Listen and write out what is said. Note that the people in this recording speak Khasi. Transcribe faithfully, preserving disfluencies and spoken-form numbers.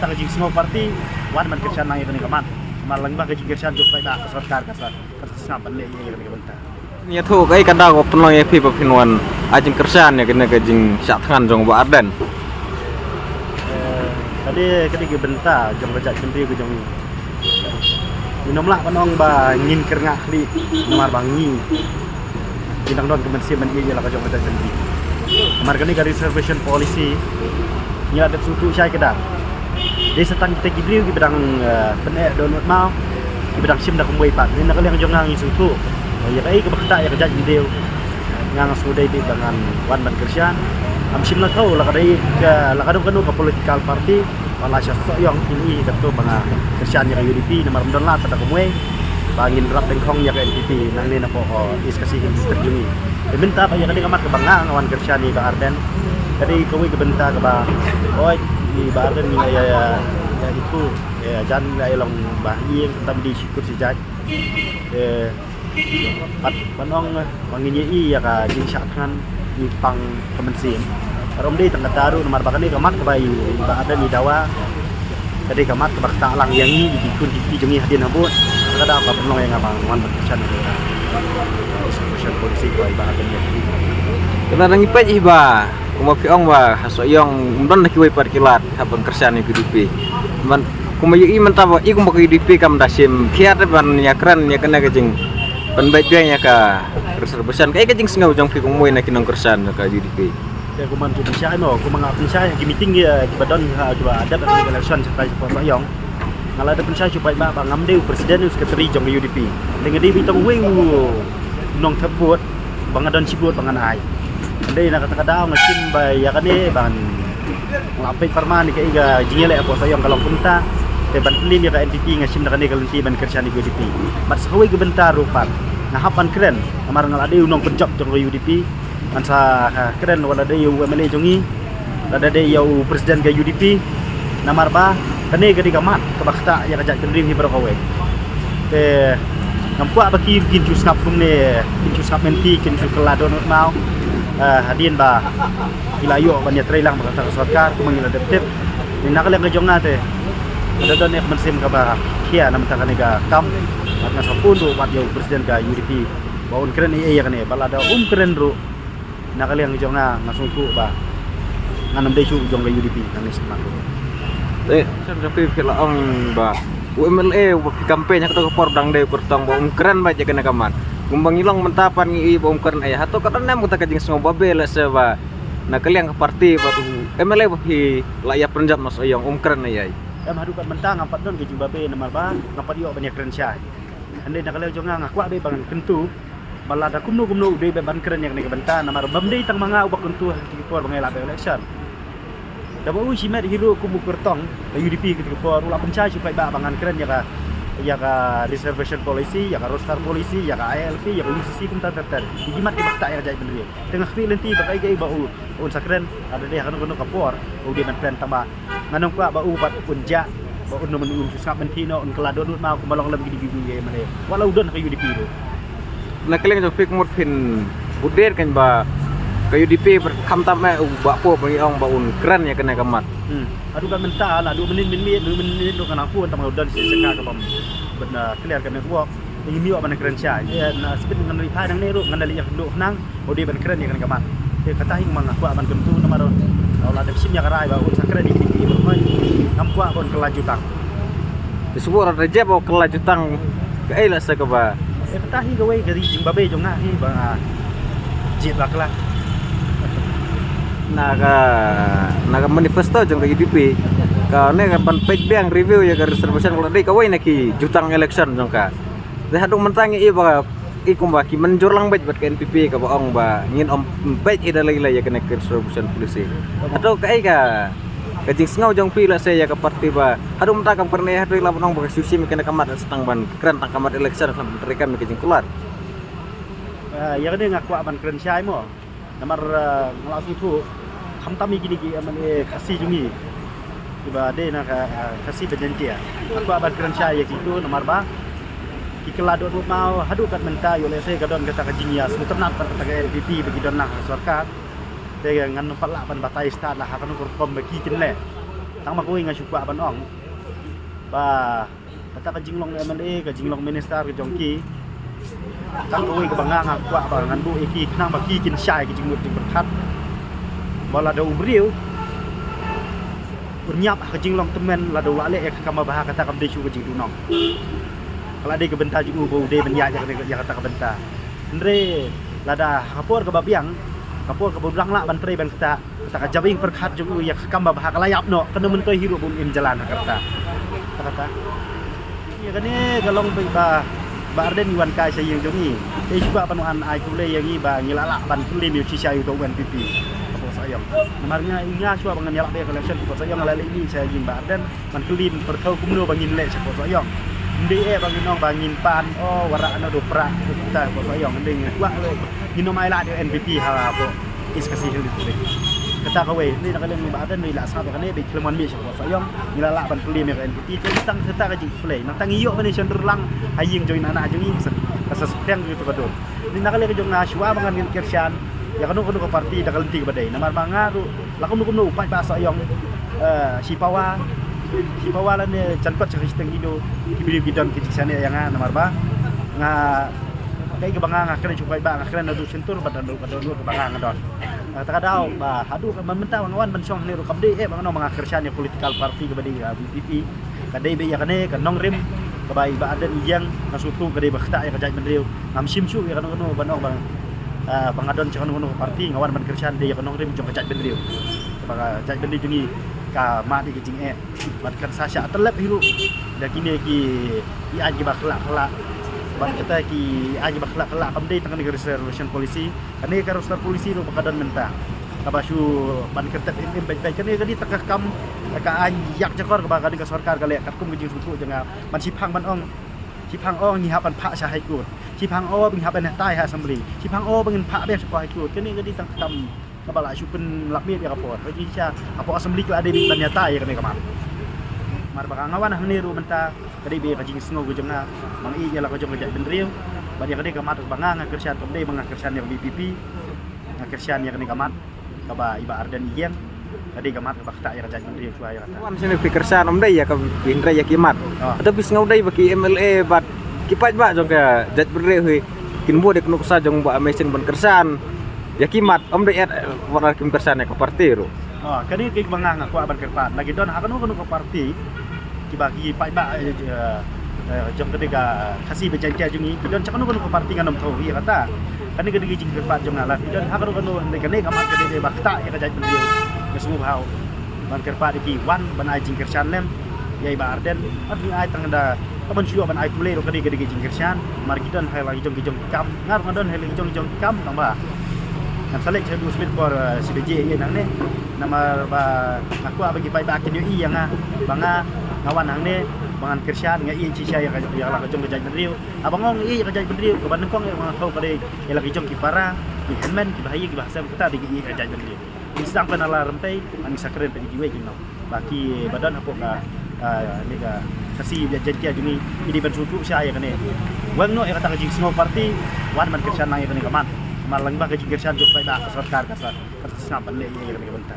Ka jingsngew party, wan ban kyrshan lang ïa kane ka mat. Namar lyngba ka jingkyrshan jong ka paidbah, ka sorkar ka sa, ka sa sngap ban leh ïa kane ka bynta. Ïathuh kaei ka daw ka pynlong ïa phi ba phin wan ai jingkyrshan ïa kane ka jingshah thngan jong Bah Ardent? Eh, ka dei, ka dei ka bynta jong ka jaitbynriew ka jong ngi. Ngim lah ban ong ba ngin kyrngah khlieh namar ba ngi, ngi dang don ka mynsiem ban ïeit ïa la ka jong ka jaitbynriew. Namar kane ka reservation policy ngi la dep sngewthuh shai kdar. Dei sa tang kita ki briew kiba dang, eh, pyneh dohnud maw, kiba dang shim da kumwei pat. Ngi na ka liang jong nga ngi sngewthuh ïa kaei kaba ktah ïa ka jaitbynriew. Nga nga sngewdei dei ba ngan wan ban kyrshan. Ngam shim la khaw la ka dei ka, la ka dei kano ka political party. Ba la sha Sohiong phin i katto ba nga kyrshan ïa ka U D P namar ym don lad pat da kumwei. Ba ngin rap bengkhong ïa ka N P P nangne na poh, oh, East Khasi Hills District jong ngi. Te mynta ba ïa ka dei ka mat kaba nga nga wan kyrshan ïa i Bah Ardent. Ka dei kawei ka bynta kaba, oi, i Bah Ardent ngi la ïa, ïa, ïa itu, ïa jan la ïa long ba ïing tam di shikur shi jait. Eh, Pat ban ong, eh, ba ngin ïa i ïa ka jingshah thngan ngi pang ka mynsiem. Pat ym dei tang kata ruh namar ba kane ka mat kaba i Bah Ardent i dawa. Ka dei ka mat kaba ktah lang ïa ngi, i ki khun ki kti jong ngi hadien habud. Ka daw ka pynlong ïa nga ba ngan wan ban kyrshan ïa ka. Kyrshan polisi kaba i Bah Ardent ïa ngi. Kata dang i peit i ba kumba phi ong ba ha Sohiong ym don da kiwei pat ki lad hap ban kyrshan ïa ka U D P. Ban kumba ïa i mynta ba i kumba ka U D P kam da shim khia te ban ïa kren ïa kane ka jing ban beit biang ïa ka reservation. Kaei ka jingsngew jong phi kum uwei na ki nongkyrshan jong ka U D P? Te kumba ki pynshai mo, kumba nga pynshai ha ki meeting, eh, kiba don, ha kiba dep ha ki election sha ka Sohiong. Nga la dep pynshai shu paidbah ba ngam dei u president u secretary jong ka U D P. Te nga dei ba i tang uwei u nongthep vote ba nga don shi vote ba ngan ai. Nga dei na kata ka daw nga shim ba ïa kane ban nga la peit pharman ïa ka jingïaleh hapoh Sohiong ka long kumta. Te ban pynliem ïa ka N P P nga shim da kane ka lynti ban kyrshan ïa ka U D P. Bad sa kawei ka bynta ruh pat nga hap ban kren namar nga la dei u nongpynjop jong ka U D P. Ngan sa, ha, kren wat la dei ïa u M L A jong ngi, lada dei ïa u president ka U D P. Namar ba kane ka dei ka mat kaba ktah ïa ka jaitbynriew hi baroh kawei. Te ngam kwah ba ki kin shu sngap kumne, kin shu sngap mynta, kin shu kylla dohnud maw. Eh, hadien ba ki la ïoh ban ïatreilang bad kata ka sorkar kumba ngi la dep tip. Te na ka liang ka jong nga te, nga da don ïa ka mynsiem kaba khia na bynta kane ka kam. Bad nga sa phone ruh bad ïa u president ka U D P ba un kren ei ei ïa kane, bad lada um kren ruh, na ka liang jong nga nga sngewthuh ba ngan ym dei shuh jong ka U D P nangne shakhmat. Te shen jong phi, phi la ong ba u M L A uba phi campaign ha kato ka por dang dei u kyrtong ba um kren beit ïa kane ka mat. Kumba ngi long mynta pat ngi i ba um kren ei ei. Hato ka don em kata ka jingsngew babe lehse ba na ka liang ka party bad u M L A ba phi la ïa pynjop na Sohiong um kren ei ei? Em, haduh kat mynta ngam pat don ka jingbabe namar ba ngam pat ïoh ban ïa kren shai. Hynrei na ka liang jong nga nga kwah beit ba ngan kyntu ba lada kumno kumno u dei beit ban kren ïa kane ka bynta namar bym dei tang ma nga uba kyntu ha kito ki por ba ngi lap election. Da ba u shimet hi ruh kum u kyrtong ka U D P ha kito ki por u la pynshai shu paidbah ba ngan kren ïa ka, ïa ka reservation policy, ïa ka roster policy, ïa ka I L P, ïa ka U C C kumta ter ter. Ki jimat kiba ktah ïa ka jaitbynriew. Te nga khmih lynti ba kaei kaei ba u, un sa kren, lada dei ha kano kano ka por u dei ban kren tang ba ngan ym kwah ba u pat un jah, ba un ym, un shu sngap mynta noh, un kylla dohnud maw kumba long lem kine ki briew ïa mane. Wat la u don ha ka U D P ruh. Na ka liang jong phi ka mut phin bud dei kan ba ka U D P bad khamtam eh u Bah Poh ba ngi ong ba un kren ïa kane ka mat. Hmm. Haduh kat mynta la duh minit minit minit duh minit minit duh ka nang phone tang ba u don shi jaka ka bym ban, ah, clear ka network. Ngim ïoh ban kren shai. Te na speed ngan ri phai nangne ruh ngan da leit ïa ka duh khnang. Ba u dei ban kren ïa kane ka mat. Te kata hi nga kwah ban kyntu namar u la dep shim ïa ka rai ba un sa kren ïa kine ki briew. Ngam kwah ban kylla jutang. Te shu bor da jep ba kylla jutang kaei la sa kaba. Te kata hi kawei ka ri jingbabe jong nga hi ba nga jied bakla. Na ka, na ka manifesto jong ka U D P kane ka ban peit biang review ïa ka reservation ka la dei kawei na ki jutang election jong ka. Te haduh mynta ngi i ba i kumba ki mynjur lang beit bad ka N P P kaba ong ba ngin ym beit i da lei lei ïa kane ka reservation policy. Hato kaei ka, ka jingsngew jong phi lehse ïa ka party ba haduh mynta kam kren ei ei, hato i la ban ong ba ka shu shim ïa kane ka mat sa tang ban kren tang ka mat election khlem treikam ïa ka jingkular? Ah, ïa kane nga kwah ban kren shai mo. Namar, ah, nga la sngewthuh khamtam ïa kine ki M L A Khasi jong ngi kiba dei na ka, ah, Khasi Bajaiñtia. Nga kwah ban kren shai ïa kito namar ba ki kylla dohnud maw haduh kat mynta ïoh lehse ka don kata ka jingïasngewtynnat bad kata ka N P P ba ki don lang ha sorkar. Te ngan ym pat lah ban batai stad la ha kano ka rukom ba ki kin leh. Tang ba kawei nga shu kwah ban ong ba kata ka jinglong M L A, ka jinglong minister ka jong ki, tang kawei kaba nga nga kwah ba ngan buh ïa ki khnang ba ki kin shai ka jingmut jingpyrkhat. Ba lada u briew un ïap ha ka jinglong tymmen, lada u la leh ïa ka kam ba bha, kata kam dei shuh ka jingduhnong. Ka la dei ka bynta jong u ba u dei ban ïaid ïa kata ka bynta. Hynrei lada ha ka por kaba biang, ka por kaba u dang lah ban trei ban ktah, kata ka jabieng pyrkhat jong u ïa ka kam ba bha ka la ïap noh, kano mynta hi ruh ba un im jlan ha ka rta. Kata kata ïa kane ka long ba Bah Ardent i wan kai sha ïing jong ngi. Te shu kwah ban wan ai khublei ïa ngi ba ngi la lah ban kylli ïa u shisha ïa u N P P. Ka por sa ïong. Namar nga, nga shu kwah ban ngan ïalap ïa ka election, ka por sa ïong nga la leit sha ïing Bah Ardent. Ban kylli pyrkhat kumno ba ngin leh sha ka por sa ïong. Ym dei eh ba ngin ong ba ngin pan, oh, warah ano do pra, kita ka por sa ïong. Ym dei, ngin kwah leh, ngin ym ai lad ïa u N P P ha ka por East Khasi Hills District. Kata kawei, ym dei na ka liang Bah Ardent ym dei la sngap ïa kane, ba khlem wan mih sha ka por sa ïong. Ngi la lah ban kylli ïa ka N P P, te tang kata ka jingkhublei. Nangta ngi ïoh kane shon rulang ha ïing jong i na na jong i, ka sa, ka sa sdang ïa ka dur. Ym dei na ka liang jong nga shuwa ba ngan kyrshan ïa kano kano ka party da ka lynti kaba dei. Namar ba nga ruh la kumno kumno u paidbah Sohiong, eh, shipawa, shipawa lane jan kot sha ka shiteng indo, ki briew ki don ki jingshaniah ïa nga, namar ba nga, kaei kaba nga, nga kren sha u paidbah, nga kren naduh shyntur bad naduh, naduh kaba nga, nga don. Kata ka daw ba haduh ka mynta ba nga wan ban shong hangne ruh kam dei eh ba nga ong ba nga kyrshan ïa political party kaba dei ka V P P. Ka dei ba ïa kane ka nongrim kaba i Bah Ardent i ïeng, nga sngewthuh ka dei ba ktah ïa ka jaitbynriew. Ngam shim shuh ïa kano kano ban ong ba, ah, ba nga don sha kano kano ka party, nga wan ban kyrshan dei ïa ka nongrim jong ka jaitbynriew. Kaba ka jaitbynriew jong ngi ka mad ïa ka jingeh. Bad kan sa shah tyllep hi ruh da kine ki, ki aiñ kiba khlak khlak. Bad kata ki aiñ kiba khlak khlak kam dei tang kane ka reservation policy. Kane ka roster policy ruh ba ka don mynta. Kaba shu ban kyrtep im im beit beit, kane ka dei tang ka kam, ka aiñ ïakjakor kaba kane ka sorkar ka leh katkum ka jingsngewthuh jong nga. Ban shiphang ban ong, shiphang ong ngi hap ban phah sha High Court. Shiphang ong ngi hap ban heh tai ha Assembly. Shiphang ong ba ngin phah biang sha High Court. Kane ka dei tang ka kam kaba la shu pynlap miet ïa ka por. Ka jingshisha hapoh Assembly ka la dei ban ïa tai ïa kane ka mat. Namar ba ka nga wan hangne ruh mynta ka dei ba ka jingsngew ka jong nga. Ba nga ïeit ïa la ka jong ka jaitbynriew. Bad ïa kane ka mat ba nga nga kyrshan kam dei ba nga kyrshan ïa ka V P P. Nga kyrshan ïa kane ka mat kaba i Bah Ardent i ïeng. Ka dei ka mat kaba ktah ïa ka jaitbynriew shuwa ïa kata. Wan shane phi kyrshan ym dei ïa ka, hynrei ïa ki mat. Ah. Hato phi sngew dei ba ki M L A bad ki paidbah jong ka jaitbynriew hi kin bud ïa ka nuksa jong Bah Amesing ban kyrshan ïa ki mat, ym dei eh wat la kim kyrshan ïa ka party ruh. Ah, kane ka dei ba nga nga kwah ban kyrpad. Lada ki don ha kano kano ka party kiba ki paidbah, eh, eh, jong kane ka Khasi bad Jaiñtia jong ngi, ki don sha kano kano ka party ngan ym thew ïa kata. Kane ka dei ka jingkyrpad jong nga, lada ki don ha kano kano, kane ka mat ka dei ba ktah ïa ka jaitbynriew. Nga sngewbha ban kyrpad ïa ki wan ban ai jingkyrshan lem ïa i Bah Ardent. Bad ngi ai tang da, ka ban shu ïoh ban ai khublei ruh ka dei ka dei ka jingkyrshan. Namar ki don ha la ki jong ki jong ki kam, nga ruh nga don ha la ki jong ki jong ki kam, tang ba ngan sa leit sha u Smit por, eh, shi baje ïa nangne. Namar ba nga kwah ba ki paidbah kin ïohi ïa nga ba nga, nga wan hangne ba ngan kyrshan, nga ïeit shisha ïa ka, ïa la ka jong ka jaitbynriew. Haba nga ong ïeit ïa ka jaitbynriew, kaba nyngkong ïa nga thew ka dei ïa la ki jong ki para, ki hynmen, ki bahaïing, ki bahasem, kata dei ki ïeit ïa ka jaitbynriew. Ngi sdang pynhiar ryntei, ngi sa kren pynhiar kiwei ki nong. Ba ki ba don hapoh ka, ah, ne ka Khasi bad Jaiñtia jong ngi, ki dei ban sngewthuh shai ïa kane. Weng noh ïa kata ka jingsngew party, wan ban kyrshan lang ïa kane ka mat. Namar lyngba ka jingkyrshan jong paidbah ka sorkar ka sa, ka sa sngap ban leh ïa kane ka bynta.